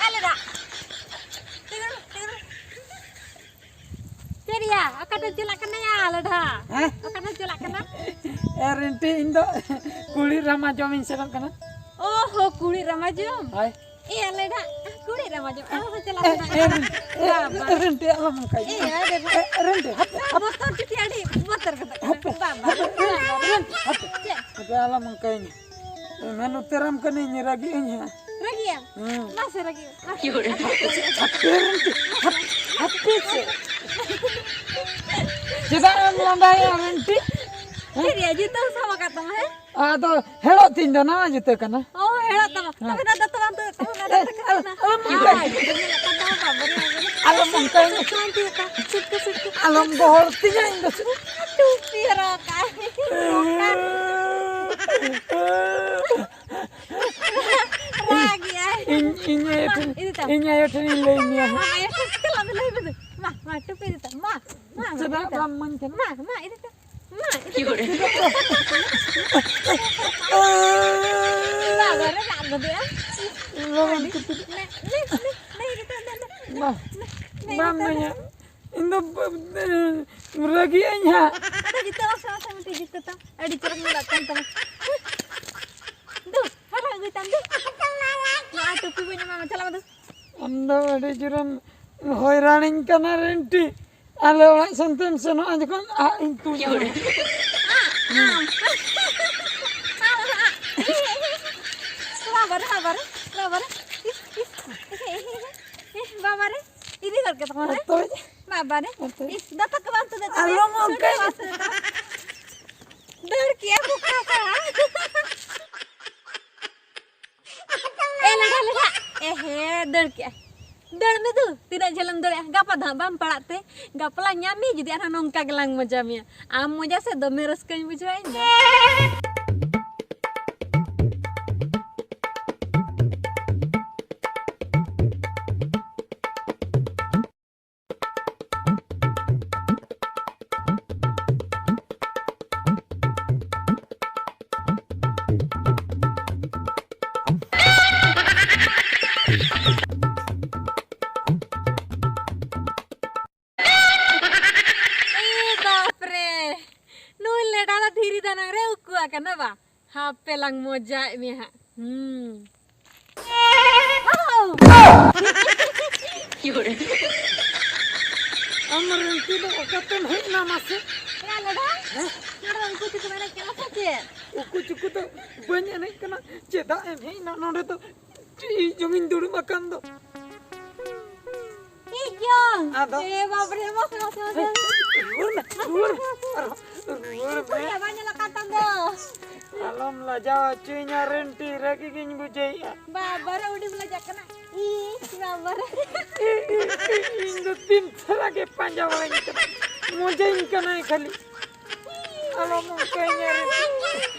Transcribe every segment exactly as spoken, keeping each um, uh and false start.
ᱟᱞᱮ ᱫᱟᱜ᱾ ᱛᱤᱸᱜᱩᱱ, ᱛᱤᱸᱜᱩᱱ᱾ ᱪᱮᱫ ᱭᱟ? ᱚᱠᱟᱛᱮᱢ ᱪᱟᱞᱟᱜ ᱠᱟᱱᱟ ᱭᱟ, ᱞᱟᱰᱷᱟ? ᱦᱮᱸ? ᱚᱠᱟᱛᱮᱢ ᱪᱟᱞᱟᱜ ᱠᱟᱱᱟ? ᱮ ᱨᱤᱱᱴᱤ, ᱤᱧ ᱫᱚ ᱠᱩᱲᱤ ᱨᱟᱢᱟ ᱡᱚᱢᱤᱧ ᱥᱮᱱᱚᱜ ᱠᱟᱱᱟ᱾ ᱚ ᱦᱚ, ᱠᱩᱲᱤ ᱨᱟᱢᱟ ᱡᱚᱢ? ᱦᱳᱭ᱾ ᱮ ᱞᱟᱰᱷᱟ, ᱠᱩᱲᱤ ᱨᱟᱢᱟ ᱡᱚᱢ? ᱚ ᱦᱚ, ᱪᱟᱞᱟᱜ ᱮ, ᱠᱟᱱᱟ᱾ ᱮ, ᱨᱤᱱᱴᱤ, ᱵᱟᱵᱟ᱾ ᱮ, ᱨᱤᱱᱴᱤ, ᱟᱞᱚᱢ ᱚᱱᱠᱟᱭᱟ᱾ ᱮ, ᱟᱨᱮ ᱵᱟᱵᱟ᱾ ᱮ, ᱨᱤᱱᱴᱤ, ᱦᱟᱯᱮ, ᱦᱟᱯᱮ᱾ ᱵᱚᱛᱚᱨ ᱪᱩᱴᱤ ᱟᱹᱰᱤ ᱵᱚᱛᱚᱨ ᱠᱟᱛᱮ᱾ ᱦᱟᱯᱮ, ᱵᱟᱵᱟ, ᱦᱟᱯᱮ, ᱵᱟᱵᱟ᱾ ᱨᱤᱱᱴᱤ, ᱦᱟᱯᱮ᱾ ᱪᱮᱫ? ᱦᱟᱯᱮ, ᱟᱞᱚᱢ ᱚᱱᱠᱟᱭᱟᱹᱧᱟ᱾ ᱢᱮᱱ ᱩᱛᱟᱹᱨᱟᱢ ᱠᱟᱹᱱᱟᱹᱧ, ᱨᱟᱹᱜᱤᱜ ᱟᱹᱧ ᱦᱟᱸᱜ᱾ ᱨᱟᱹᱜᱤᱭᱟᱢ? ᱦᱮᱸ᱾ ᱢᱟᱥᱮ ᱨᱟᱹᱜᱤ ᱢᱮ, ᱢᱟᱥᱮ᱾ ᱦᱟᱯᱮ ᱨᱮᱱ ᱪᱮᱫ? ᱦᱟᱯ-, ᱦᱟᱯᱮ ᱪᱮᱫ? ᱪᱮᱫᱟᱜ ᱮᱢ ᱞᱟᱸᱫᱟᱭᱮᱫᱼᱟ, ᱨᱮᱱᱴᱤ? ᱦᱮᱸ? ᱪᱮᱫ ᱨᱮᱭᱟᱜ ᱡᱩᱛᱟᱹᱢ ᱥᱟᱵ ᱟᱠᱟᱫ ᱛᱟᱢᱟ, ᱦᱮᱸ? ᱟᱫᱚ ᱦᱮᱲᱚᱜ ᱛᱤᱧ ᱫᱚ, ᱱᱟᱣᱟ ᱡᱩᱛᱟᱹ ᱠᱟᱱᱟ᱾ ᱚ, ᱦᱮᱲᱚᱜ ᱛᱟᱢᱟ᱾ ᱦᱮᱸ᱾ ᱛᱚᱵᱮ ᱱᱟ ᱫᱚᱛᱚ ᱵᱟᱝ ᱛᱩᱫᱩᱜ ᱛᱟᱢᱟ, ᱱᱟ ᱫᱚᱛᱚ ᱠᱟᱱᱟ᱾ ᱟᱞᱚᱢ ᱚᱱᱠᱟᱭᱟ᱾ ᱟᱭ, ᱟᱞᱚᱢ ᱚᱱᱠᱟᱭᱟ᱾ ᱥᱩᱴ ᱠᱚ, ᱥᱩᱴ ᱠᱚ᱾ ᱟᱞᱚᱢ ᱜᱚᱦᱚᱲ ᱛᱤᱧᱟ ᱤᱧ ᱫᱚ᱾ ᱴᱩᱯᱤ ᱦᱚᱨᱚᱜ ᱠᱟᱜ᱾ ᱨᱟᱜᱮᱜᱼᱟᱭ᱾ ᱤᱧ, ᱤᱧ ᱟᱭᱳ ᱢᱟ, ᱴᱷᱮᱱ, ᱤᱫᱤ ᱛᱟᱢ᱾ ᱤᱧ ᱟᱭᱳ ᱴᱷᱮᱱᱤᱧ ᱞᱟᱹᱭ ᱢᱮᱭᱟ ᱦᱟᱸᱜ᱾ ᱢᱟ, ᱟᱭᱳ ᱴᱷᱮᱱ ᱪᱟᱞᱟᱜ ᱢᱮ, ᱞᱟᱹᱭ ᱢᱮ ᱫᱩ᱾ ᱢᱟ, ᱢᱟ, ᱴᱩᱯᱤ ᱤᱫᱤ ᱛᱟᱢ᱾ ᱢᱟ, ᱢᱟ, ᱢᱟ, ᱪᱮᱫᱟᱜ ᱤᱫᱤ ᱛᱟᱢ᱾ ᱵᱟᱢ ᱤᱢᱟᱹᱧ ᱠᱟᱱᱟ? ᱢᱟ, ᱢᱟ, ᱤᱫᱤ ᱛᱟᱢ᱾ ᱢᱟ, ᱤᱫᱤ ᱛᱟᱢ᱾ ᱵᱟᱵᱟ ᱨᱮ, ᱨᱟᱜ ᱜᱚᱫᱚᱜᱼᱟ᱾ ᱵᱟᱵᱟᱧ ᱢᱮ, ᱴᱩᱯᱤ ᱫᱚ᱾ ᱢᱮ, ᱢᱮ, ᱢᱮ, ᱢᱮ, ᱤᱫᱤ ᱛᱟᱢ, ᱢᱮ, ᱢᱮ᱾ ᱢᱟ, ᱢᱮ, ᱤᱫᱤ ᱵᱟᱢ ᱛᱟᱢ, ᱢᱮ᱾ ᱤᱢᱟᱹᱧᱟ᱾ ᱤᱧ ᱫᱚ ᱵᱟᱹᱧ ᱨᱟᱹᱜᱤᱜ ᱟᱹᱧ ᱦᱟᱸᱜ᱾ ᱟᱫᱚ ᱡᱩᱛᱟᱹ ᱢᱟᱥᱮ, ᱢᱟᱥᱮ ᱢᱤᱫᱴᱤᱡ ᱡᱩᱛᱟᱹ ᱛᱟᱢ᱾ ᱟᱹᱰᱤ ᱪᱚᱨᱚᱠ ᱧᱮᱞᱚᱜ ᱠᱟᱱ ᱛᱟᱢᱟ᱾ ᱫᱩ, ᱦᱚᱨᱚᱜ ᱟᱹᱜᱩᱭ ᱛᱟᱢ ᱫᱩ᱾ ᱱᱚᱣᱟ ᱴᱩᱯᱤ ᱵᱟᱹᱧ ᱮᱢᱟᱢᱟ, ᱪᱟᱞᱟᱜ ᱢᱮ ᱫᱩ᱾ ᱟᱢ ᱫᱚ ᱟᱹᱰᱤ ᱡᱳᱨᱮᱢ ᱦᱚᱭᱨᱟᱱᱤᱧ ᱠᱟᱱᱟ ᱨᱮᱱᱴᱤ᱾ ᱟᱞᱮ ᱚᱲᱟᱜ ᱥᱮᱱ ᱛᱮᱢ ᱥᱮᱱᱚᱜᱼᱟ ᱡᱚᱠᱷᱚᱱ, ᱟᱜ ᱤᱧ ᱛᱩᱧ ᱟᱢᱟ᱾ ᱟᱢ᱾ ᱵᱟᱵᱟᱨᱮ, ᱵᱟᱵᱟᱨᱮ, ᱵᱟᱵᱟᱨᱮ᱾ ᱤᱥ, ᱤᱥ᱾ ᱵᱟᱵᱟᱨᱮ, ᱤᱫᱤ ᱜᱚᱫ ᱠᱟᱛᱟ ᱠᱚᱣᱟ, ᱦᱮᱸ? ᱚᱛᱚᱭ᱾ ᱵᱟᱵᱟᱨᱮ᱾ ᱚᱛᱚᱭ᱾ ᱤᱥ, ᱫᱟᱛᱟ ᱠᱚ ᱵᱟᱝ ᱛᱩᱫᱩᱜ ᱛᱟᱢᱟ᱾ ᱟᱞᱚᱢ ᱚᱱᱠᱟᱭᱟ᱾ ᱫᱟᱹᱲ ᱠᱮᱜᱼᱟ ᱠᱚ ᱚᱠᱟ ᱥᱮᱫ? ᱮ ᱞᱟᱰᱷᱟ, ᱞᱟᱰᱷᱟ᱾ ᱮ ᱦᱮ, ᱫᱟᱹᱲ ᱠᱮᱜᱼᱟ᱾ ᱫᱟᱹᱲ ᱢᱮ ᱫᱩ, ᱛᱤᱱᱟᱹᱜ ᱡᱷᱟᱹᱞᱮᱢ ᱫᱟᱹᱲᱮᱜᱼᱟ? ᱜᱟᱯᱟ ᱫᱚ ᱦᱟᱸᱜ ᱵᱟᱢ ᱯᱟᱲᱟᱜ ᱛᱮ, ᱜᱟᱯᱟ ᱞᱟᱝ ᱧᱟᱢ ᱢᱮᱭᱟ ᱡᱩᱫᱤ ᱟᱨᱦᱚᱸ ᱱᱚᱝᱠᱟ ᱜᱮᱞᱟᱝ ᱢᱚᱡᱟ ᱢᱮᱭᱟ᱾ ᱟᱢ ᱢᱚᱡᱟ ᱥᱮ ᱫᱚᱢᱮ ᱨᱟᱹᱥᱠᱟᱹᱧ ᱵᱩᱡᱷᱟᱹᱣᱟ ᱤᱧ ᱫᱚ᱾ ᱫᱟᱱᱟᱝ ᱨᱮ ᱩᱠᱩ ᱟᱠᱟᱱᱟ ᱵᱟ? ᱦᱟᱯᱮ ᱞᱟᱝ ᱢᱚᱡᱟᱭᱮᱫ ᱢᱮᱭᱟ ᱦᱟᱸᱜ᱾ ᱦᱩᱸ᱾ ᱟᱢ ᱨᱮᱱ ᱛᱤ ᱫᱚ ᱚᱠᱟᱛᱮᱢ ᱦᱮᱡ ᱮᱱᱟ ᱢᱟᱥᱮ? ᱮᱭᱟ ᱞᱟᱹᱰᱷᱟ᱾ ᱦᱮᱸ? ᱱᱚᱰᱮ ᱩᱱᱠᱩ ᱪᱩᱠᱩ ᱮᱱᱮᱡ ᱠᱟᱱᱟ ᱥᱮ ᱪᱮᱫ? ᱩᱠᱩ ᱪᱩᱠᱩ ᱫᱚ ᱵᱟᱹᱧ ᱮᱱᱮᱡ ᱠᱟᱱᱟ᱾ ᱪᱮᱫᱟᱜ ᱮᱢ ᱦᱮᱡ ᱮᱱᱟ ᱱᱚᱰᱮ ᱫᱚ? ᱤᱧ ᱡᱚᱝ ᱤᱧ ᱫᱩᱲᱩᱵ ᱟᱠᱟᱱ ᱫᱚ᱾ ᱤᱧ ᱡᱚᱝ᱾ ᱟᱫᱚ? ᱮ ᱵᱟᱵᱨᱮ, ᱢᱟᱥᱮ, ᱢᱟᱥᱮ, ᱢᱟᱥᱮ᱾ ᱨᱩᱣᱟᱹᱲ ᱢᱮ, ᱨᱩᱣᱟᱹᱲ, ᱟᱨᱦᱚᱸ ᱨᱩᱣᱟᱹᱲ ᱢᱮ᱾ ᱚᱠᱚᱭ ᱵᱟᱭ ᱧᱮᱞ ᱟᱠᱟᱫ ᱛᱟᱢ ᱫᱚ? ᱟᱞᱚᱢ ᱞᱟᱡᱟᱣ ᱦᱚᱪᱚᱧᱟ ᱨᱮᱱᱴᱤ, ᱨᱟᱹᱜᱤ ᱜᱤᱧ ᱵᱩᱡᱷᱟᱹᱣᱮᱫᱼᱟ᱾ ᱵᱟᱵᱟᱨᱮ, ᱩᱰᱤᱢ ᱞᱟᱡᱟᱜ ᱠᱟᱱᱟ᱾ ᱤ, ᱵᱟᱵᱟᱨᱮ᱾ ᱤ, ᱤ, ᱤ, ᱤᱧ ᱫᱚ ᱛᱤᱱ ᱥᱟᱞᱟ ᱜᱮ ᱯᱟᱸᱡᱟ ᱵᱟᱲᱟᱧ ᱠᱟᱱᱟ, ᱢᱚᱡᱟᱧ ᱠᱟᱱᱟᱭ ᱠᱷᱟᱹᱞᱤ᱾ ᱟᱞᱚᱢ ᱚᱱᱠᱟᱧᱟ ᱨᱮᱱᱴᱤ,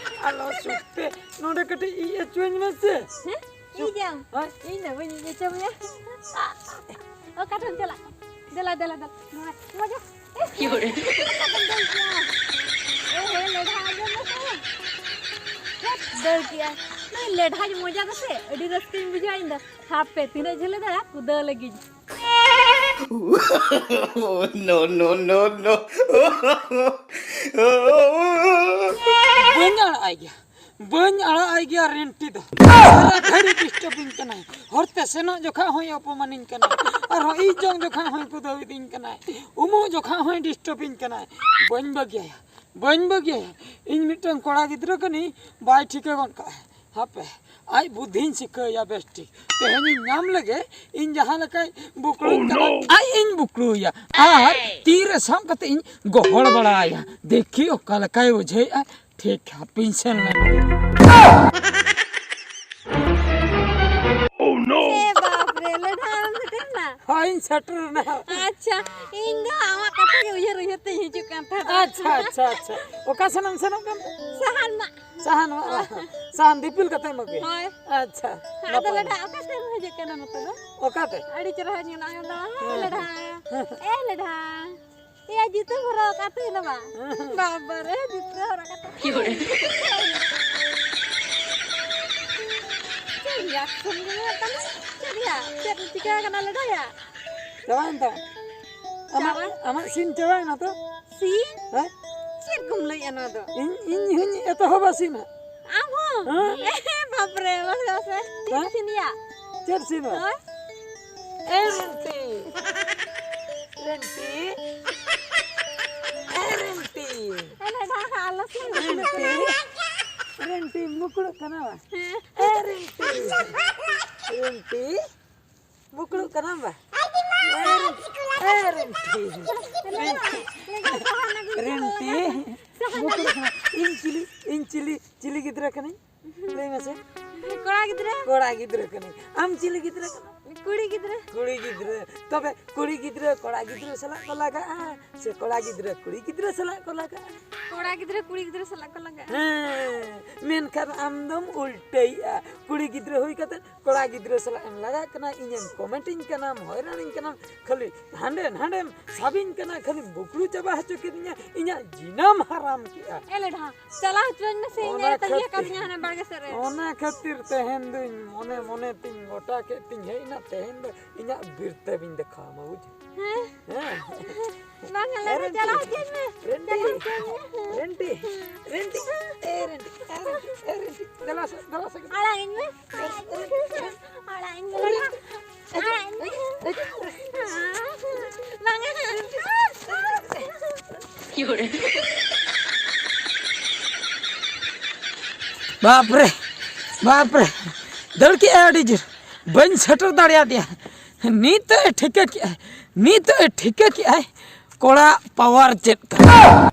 ᱟᱞᱚ ᱥᱩᱠᱛᱮ ᱱᱚᱰᱮ ᱠᱟᱹᱴᱤᱡ ᱤᱡ ᱚᱪᱚᱧ ᱢᱮᱥᱮ᱾ ᱦᱮᱸ? ᱤᱧ ᱡᱚᱝ? ᱦᱳᱭ᱾ ᱤᱧ ᱫᱚ ᱵᱟᱹᱧ ᱤᱡ ᱚᱪᱚ ᱢᱮᱭᱟ᱾ ᱚᱠᱟ ᱴᱷᱮᱱ ᱪᱟᱞᱟᱜ? ᱫᱮᱞᱟ, ᱫᱮᱞᱟ, ᱫᱮᱞᱟ᱾ ᱱᱚᱣᱟ, ᱱᱚᱣᱟ ᱡᱟ-, ᱮ, ᱦᱮᱸ, ᱦᱮᱸ, ᱞᱮᱰᱷᱟ, ᱟᱸᱡᱚᱢ ᱢᱮᱥᱮ᱾ ᱦᱮᱸ, ᱫᱟᱹᱲ ᱠᱮᱜᱼᱟᱭ᱾ ᱱᱩᱭ ᱞᱮᱰᱷᱟᱧ ᱢᱚᱡᱟ ᱫᱚᱥᱮ, ᱟᱹᱰᱤ ᱨᱟᱹᱥᱠᱟᱹᱧ ᱵᱩᱡᱷᱟᱹᱣᱟ ᱤᱧ ᱫᱚ᱾ ᱦᱟᱯᱮ, ᱛᱤᱱᱟᱹᱜ ᱡᱷᱟᱹᱞᱮ ᱫᱟᱹᱲᱟ, ᱠᱩᱫᱟᱹᱣ ᱞᱟᱹᱜᱤᱫ᱾ No, no, no, no. ᱵᱟᱹᱧ ᱟᱲᱟᱜ ᱟᱭ ᱜᱮᱭᱟ᱾ ᱵᱟᱹᱧ ᱟᱲᱟᱜ ᱟᱭ ᱜᱮᱭᱟ ᱨᱮᱱᱴᱤ ᱫᱚ᱾ ᱥᱟᱨᱟ ᱜᱷᱟᱹᱲᱤ ᱰᱤᱥᱴᱟᱵᱤᱧ ᱠᱟᱱᱟᱭ᱾ ᱦᱚᱨᱛᱮ ᱥᱮᱱᱚᱜ ᱡᱚᱠᱷᱟ ᱦᱚᱸᱭ ᱚᱯᱚᱢᱟᱱᱤᱧ ᱠᱟᱱᱟᱭ, ᱟᱨᱦᱚᱸ ᱤᱡ ᱡᱚᱝ ᱡᱚᱠᱷᱟ ᱦᱚᱸᱭ ᱠᱩᱫᱟᱹᱣ ᱤᱫᱤᱧ ᱠᱟᱱᱟᱭ, ᱩᱢᱩᱜ ᱡᱚᱠᱷᱟ ᱦᱚᱸᱭ ᱰᱤᱥᱴᱟᱵᱤᱧ ᱠᱟᱱᱟᱭ᱾ ᱵᱟᱹᱧ ᱵᱟᱹᱜᱤᱭᱟᱭᱟ, ᱵᱟᱹᱧ ᱵᱟᱹᱜᱤᱭᱟᱭᱟ᱾ ᱤᱧ ᱢᱤᱫᱴᱟᱝ ᱠᱚᱲᱟ ᱜᱤᱫᱽᱨᱟᱹ ᱠᱟᱹᱱᱟᱹᱧ, ᱵᱟᱭ ᱴᱷᱤᱠᱟᱹ ᱜᱚᱫ ᱠᱟᱜᱼᱟᱭ᱾ ᱦᱟᱯᱮ, ᱟᱡ ᱵᱩᱫᱽᱫᱷᱤᱧ ᱥᱤᱠᱷᱟᱹᱣᱮᱭᱟ ᱵᱮᱥ ᱴᱷᱤᱠ᱾ ᱛᱮᱦᱮᱧᱤᱧ ᱧᱟᱢ ᱞᱮᱜᱮ, ᱤᱧ ᱡᱟᱦᱟᱸ ᱞᱮᱠᱟᱭ ᱵᱩᱠᱲᱩᱧ ᱠᱟᱱᱟ, ᱟᱡ ᱤᱧ ᱵᱩᱠᱲᱩᱭᱟ᱾ ᱟᱨ ᱛᱤᱨᱮ ᱥᱟᱵ ᱠᱟᱛᱮ ᱤᱧ ᱜᱚᱦᱚᱲ ᱵᱟᱲᱟᱭᱟ᱾ ᱫᱮᱠᱷᱤ ᱚᱠᱟ ᱞᱮᱠᱟᱭ ᱵᱩᱡᱷᱟᱹᱣᱮᱫᱼᱟ᱾ ᱴᱷᱤᱠ ᱦᱟᱯᱮᱧ ᱥᱮᱱ ᱞᱮᱱ ᱜᱮ᱾ ᱮ ᱵᱟᱯ ᱨᱮ, ᱞᱟᱹᱰᱷᱟ ᱟᱢ ᱥᱮᱴᱮᱨ ᱮᱱᱟ? ᱦᱳᱭ, ᱤᱧ ᱥᱮᱴᱮᱨ ᱮᱱᱟ᱾ ᱟᱪᱪᱷᱟ, ᱤᱧ ᱫᱚ ᱟᱢᱟᱜ ᱠᱟᱛᱷᱟ ᱜᱮ ᱩᱭᱦᱟᱹᱨ ᱩᱭᱦᱟᱹᱨ ᱛᱮᱧ ᱦᱤᱡᱩᱜ ᱠᱟᱱ ᱛᱟᱦᱮᱸᱫ᱾ ᱟᱪᱪᱷᱟ, ᱟᱪᱪᱷᱟ, ᱟᱪᱪᱷᱟ᱾ ᱚᱠᱟ ᱥᱮᱱᱮᱢ ᱥᱮᱱᱚᱜ ᱠᱟᱱ ᱛᱮ? ᱥᱟᱦᱟᱱ ᱢᱟ᱾ ᱥᱟᱦᱟᱱ ᱢᱟ᱾ ᱥᱟᱦᱟᱱ ᱫᱤᱯᱤᱞ ᱠᱟᱛᱮᱢ ᱟᱹᱜᱩᱭᱟ? ᱦᱳᱭ᱾ ᱟᱪᱪᱷᱟ, ᱟᱫᱚ ᱱᱟᱯᱟᱭ᱾ ᱞᱟᱹᱰᱷᱟ, ᱚᱠᱟ ᱥᱮᱫ ᱮᱢ ᱦᱤᱡᱩᱜ ᱠᱟᱱᱟ ᱱᱚᱛᱮ ᱫᱚ? ᱚᱠᱟᱛᱮ? ᱟᱹᱰᱤ ᱪᱮᱦᱨᱟ ᱧᱮᱞᱚᱜ ᱠᱟᱱ ᱛᱟᱢᱟ᱾ ᱦᱮᱸ, ᱦᱮᱸ, ᱞᱟᱹᱰᱷᱟ᱾ ᱦᱮᱸ᱾ ᱮ ᱞᱟᱹᱰᱷᱟ᱾ ᱮᱭᱟ, ᱡᱩᱛᱟᱹᱢ ᱦᱚᱨᱚᱜ ᱟᱠᱟᱫ ᱛᱟᱦᱮᱱᱟ ᱵᱟᱝ? ᱦᱮᱸ᱾ ᱵᱟᱵᱟ ᱨᱮ, ᱡᱩᱛᱟᱹ ᱦᱚᱨᱚᱜ ᱠᱟᱛᱮ᱾ ᱪᱮᱫ reaction ᱜᱮ ᱢᱮᱱᱟᱜ ᱛᱟᱢᱟ? ᱪᱮᱫ ᱭᱟ? ᱪᱮᱫ ᱪᱤᱠᱟᱹ ᱠᱟᱱᱟ ᱞᱟᱹᱰᱷᱟᱭᱟ? ᱪᱟᱵᱟᱭᱮᱱ ᱛᱟᱢᱟ? ᱟᱢᱟᱜ, ᱪᱟᱵᱟ? ᱟᱢᱟᱜ scene ᱪᱟᱵᱟᱭᱮᱱᱟ ᱛᱚ? Scene? ᱦᱮᱸ? ᱪᱮᱫ ᱠᱚᱢ ᱞᱟᱹᱭ ᱱᱚᱣᱟ ᱫᱚ᱾ ᱤᱧ, ᱤᱧ ᱦᱚᱸᱧ ᱮᱛᱚᱦᱚᱵᱟ ᱥᱤᱱᱟ᱾ ᱟᱢ ᱦᱚᱸ? ᱦᱮᱸ? ᱮ, ᱵᱟᱯ ᱨᱮ, ᱢᱟᱥᱮ, ᱢᱟᱥᱮ᱾ ᱪᱮᱫ ᱦᱮᱸ? ᱥᱤᱱᱤᱭᱟ? ᱪᱮᱫ ᱥᱤᱱᱟ? ᱦᱳᱭ᱾ ᱮ ᱨᱤᱱᱴᱤ᱾ ᱨᱤᱱᱴᱤ᱾ ᱮ ᱨᱤᱱᱴᱤ᱾ ᱟᱞᱮ ᱫᱚ ᱟᱞᱚ ᱥᱤᱱ᱾ ᱨᱤᱱᱴᱤ᱾ ᱨᱤᱱᱴᱤ, ᱢᱩᱠᱲᱩᱜ ᱠᱟᱱᱟ ᱵᱟ? ᱦᱮᱸ᱾ ᱮ ᱨᱤᱱᱴᱤ᱾ ᱨᱤᱱᱴᱤ᱾ ᱵᱩᱠᱲᱩᱜ ᱠᱟᱱᱟᱢ ᱵᱟ? ᱮ ᱨᱤᱱᱴᱤ, ᱮ ᱨᱤᱱᱴᱤ, ᱨᱤᱱᱴᱤ, ᱵᱩᱠᱲᱩᱜ ᱠᱟᱱᱟ᱾ ᱤᱧ ᱪᱤᱞᱤ, ᱤᱧ ᱪᱤᱞᱤ, ᱪᱤᱞᱤ ᱜᱤᱫᱽᱨᱟᱹ ᱠᱟᱹᱱᱟᱹᱧ? ᱞᱟᱹᱭ ᱢᱮᱥᱮ᱾ ᱠᱚᱲᱟ ᱜᱤᱫᱽᱨᱟᱹ᱾ ᱠᱚᱲᱟ ᱜᱤᱫᱽᱨᱟᱹ ᱠᱟᱹᱱᱟᱹᱧ᱾ ᱟᱢ ᱪᱤᱞᱤ ᱜᱤᱫᱽᱨᱟᱹ ᱠᱟᱱᱟᱢ? ᱠᱩᱲᱤ ᱜᱤᱫᱽᱨᱟᱹ᱾ ᱠᱩᱲᱤ ᱜᱤᱫᱽᱨᱟᱹ᱾ ᱛᱚᱵᱮ ᱠᱩᱲᱤ ᱜᱤᱫᱽᱨᱟᱹ ᱠᱚᱲᱟ ᱜᱤᱫᱽᱨᱟᱹ ᱥᱟᱞᱟᱜ ᱠᱚ ᱞᱟᱜᱟᱜᱼᱟ, ᱥᱮ ᱠᱚᱲᱟ ᱜᱤᱫᱽᱨᱟᱹ ᱠᱩᱲᱤ ᱜᱤᱫᱽᱨᱟᱹ ᱥᱟᱞᱟᱜ ᱠᱚ ᱞᱟᱜᱟᱜᱼᱟ? ᱠᱚᱲᱟ ᱜᱤᱫᱽᱨᱟᱹ ᱠᱩᱲᱤ ᱜᱤᱫᱽᱨᱟᱹ ᱥᱟᱞᱟᱜ ᱠᱚ ᱞᱟᱜᱟᱜᱼᱟ᱾ ᱦᱮᱸ, ᱢᱮᱱᱠᱷᱟᱱ ᱟᱢ ᱫᱚᱢ ᱩᱞᱴᱟᱹᱭᱮᱜᱼᱟ᱾ ᱠᱩᱲᱤ ᱜᱤᱫᱽᱨᱟᱹ ᱦᱩᱭ ᱠᱟᱛᱮ ᱠᱚᱲᱟ ᱜᱤᱫᱽᱨᱟᱹ ᱥᱟᱞᱟᱜ ᱮᱢ ᱞᱟᱜᱟᱜ ᱠᱟᱱᱟ, ᱤᱧᱮᱢ ᱠᱚᱢᱮᱱᱴᱤᱧ ᱠᱟᱱᱟᱢ, ᱦᱚᱭᱨᱟᱱᱤᱧ ᱠᱟᱱᱟᱢ, ᱠᱷᱟᱹᱞᱤ ᱦᱟᱸᱰᱮ ᱱᱟᱸᱰᱮᱢ ᱥᱟᱵᱤᱧ ᱠᱟᱱᱟ, ᱠᱷᱟᱹᱞᱤᱢ ᱵᱩᱠᱲᱩ ᱪᱟᱵᱟ ᱦᱚᱪᱚ ᱠᱤᱫᱤᱧᱟ, ᱤᱧᱟᱹᱜ ᱡᱤᱱᱟᱢ ᱦᱟᱨᱟᱢ ᱠᱮᱜᱼᱟ᱾ ᱮ ᱞᱮᱰᱷᱟ, ᱪᱟᱞᱟᱣ ᱦᱚᱪᱚᱧ ᱢᱮᱥᱮ, ᱤᱧ ᱚᱱᱟ ᱮ ᱛᱟᱺᱜᱤ ᱠᱷᱟᱹᱛᱤᱨ, ᱟᱠᱟᱫᱤᱧᱟ ᱦᱟᱱᱮ ᱵᱟᱲᱜᱮ ᱥᱮᱫ ᱨᱮ᱾ ᱚᱱᱟ ᱠᱷᱟᱹᱛᱤᱨ ᱛᱮᱦᱮᱧ ᱫᱚᱧ ᱢᱚᱱᱮ ᱢᱚᱱᱮ ᱛᱤᱧ ᱜᱚᱴᱟ ᱠᱮᱫ ᱛᱤᱧ ᱦᱮᱡ ᱮᱱᱟ, ᱛᱮᱦᱮᱧ ᱫᱚ ᱤᱧᱟᱹᱜ ᱵᱤᱨᱛᱟᱹ ᱵᱤᱧ ᱫᱮᱠᱷᱟᱣᱟᱢᱟ, ᱵᱩᱡᱷᱟᱹᱣ? ᱦᱮᱸ᱾ ᱦᱮᱸ᱾ ᱵᱟᱝ, ᱟᱞᱮ ᱮ ᱫᱚ ᱨᱮᱱᱴᱤ, ᱪᱟᱞᱟᱣ ᱦᱚᱪᱚᱧ ᱢᱮ᱾ ᱨᱮᱱᱴᱤ, ᱪᱟᱞᱟᱣ ᱦᱚᱪᱚᱧ ᱢᱮ᱾ ᱨᱮᱱᱴᱤ, ᱨᱮᱱᱴᱤ, ᱮ ᱨᱮᱱᱴᱤ, ᱮ ᱨᱮᱱᱴᱤ, ᱮ ᱨᱮᱱᱴᱤ, ᱫᱮᱞᱟ ᱥᱮ, ᱫᱮᱞᱟ ᱥᱮ᱾ ᱟᱲᱟᱜ ᱤᱧ ᱢᱮ᱾ ᱟᱲᱟᱜ ᱤᱧ ᱢᱮ᱾ ᱟᱲᱟᱜ ᱤᱧ ᱢᱮ᱾ ᱵᱟᱝᱟ᱾ ᱵᱟᱯ ᱨᱮ, ᱵᱟᱯ ᱨᱮ, ᱫᱟᱹᱲ ᱠᱮᱜᱼᱟᱭ ᱟᱹᱰᱤ ᱡᱳᱨ, ᱵᱟᱹᱧ ᱥᱮᱴᱮᱨ ᱫᱟᱲᱮᱭᱟᱫᱮᱭᱟ᱾ ᱱᱤᱛᱚᱜ ᱮ ᱴᱷᱤᱠᱟᱹ ᱠᱮᱜᱼᱟᱭ, ᱱᱤᱛᱚᱜ ᱮ ᱴᱷᱤᱠᱟᱹ ᱠᱮᱜᱼᱟᱭ, ᱠᱚᱲᱟ ᱯᱟᱣᱟᱨ ᱪᱮᱫ ᱠᱟᱱᱟ᱾